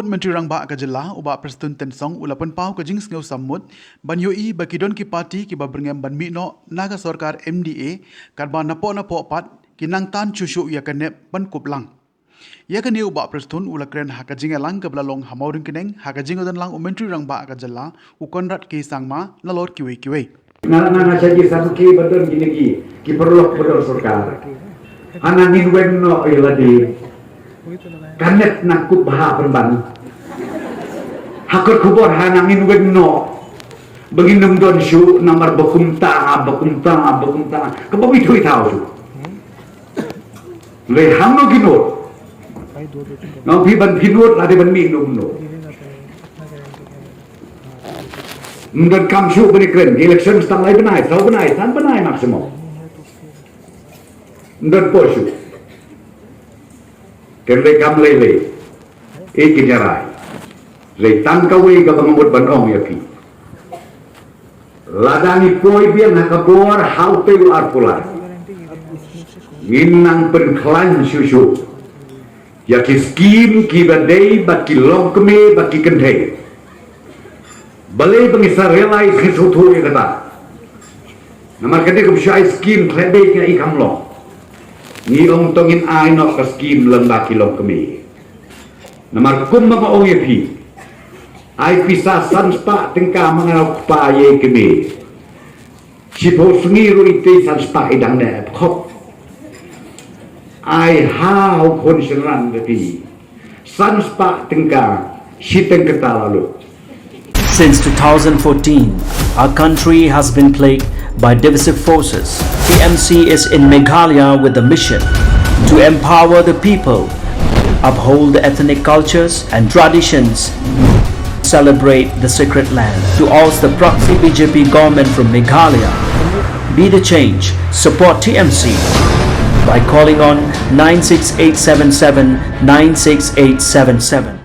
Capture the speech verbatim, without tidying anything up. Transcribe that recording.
Myntri Rangbah ka jylla, u Bah Prestone Tynsong, u la pynpaw ka jingsngew sammut ban ïohi ba ki don ki party kiba byrngem ban mih noh na ka sorkar M D A, katba napoh napoh pat ki nang tan shuh shuh ïa ka nep ban kup lang. Ïa kane u Bah Prestone u la kren ha ka jingïalang kaba la long ha Mawryngkneng ha ka jingdonlang u Myntri Rangbah ka jylla, u Conrad K Sangma, nalor kiwei kiwei. Nga, nga, nga sha ki sa ki ba don kine ki, ki paralok ba don sorkar. Hana ngin weng noh ïa lade. Ka nep nang kup bha pynban. Ha kot khubor hana ngin weng noh. Ba ngin ym don shuh namar ba kumta, ba kumta, ba kumta. Kaba phi thaw shuh. Lei hangno ki nud. Nang phi ban phi nud lade ban mih nud nud. Ym donkam shuh ban ïakren, election tang lai bnai, saw bnai, san bnai maximal. Ym don poi shuh. Ken lei kam lei lei. E ki jarai. Lei tang kawei kaba nga mut ban ong ïa phi. Lada ngi poi biang ha ka bor ha utei u arphew lai. Ngin nang pynkhlaiñ shuh shuh. Ïa ki skim kiba dei bad ki longkmie bad ki kynthei. Balei ba ngi sa realize ngi sngewthuh ïa kata. Namar ka dei kum shu ai skim khlem beit nga i kam long. Ngi ong to ngin ai noh ka skim lem bad ki longkmie. Namar kum ba nga ong ïa phi. Ai pisa san spah tyngka ma nga u kpa ïa i kmie. Shiphew sngi ruh ite san spah i dang neh khop. Ai ha u khun shynrang ka ti. San spah tyngka shiteng kata la lut. Since two thousand fourteen, our country has been plagued by divisive forces. T M C is in Meghalaya with the mission to empower the people, uphold the ethnic cultures and traditions, celebrate the sacred land. To oust the proxy B J P government from Meghalaya, be the change, support T M C by calling on nine six eight seven seven nine six eight seven seven.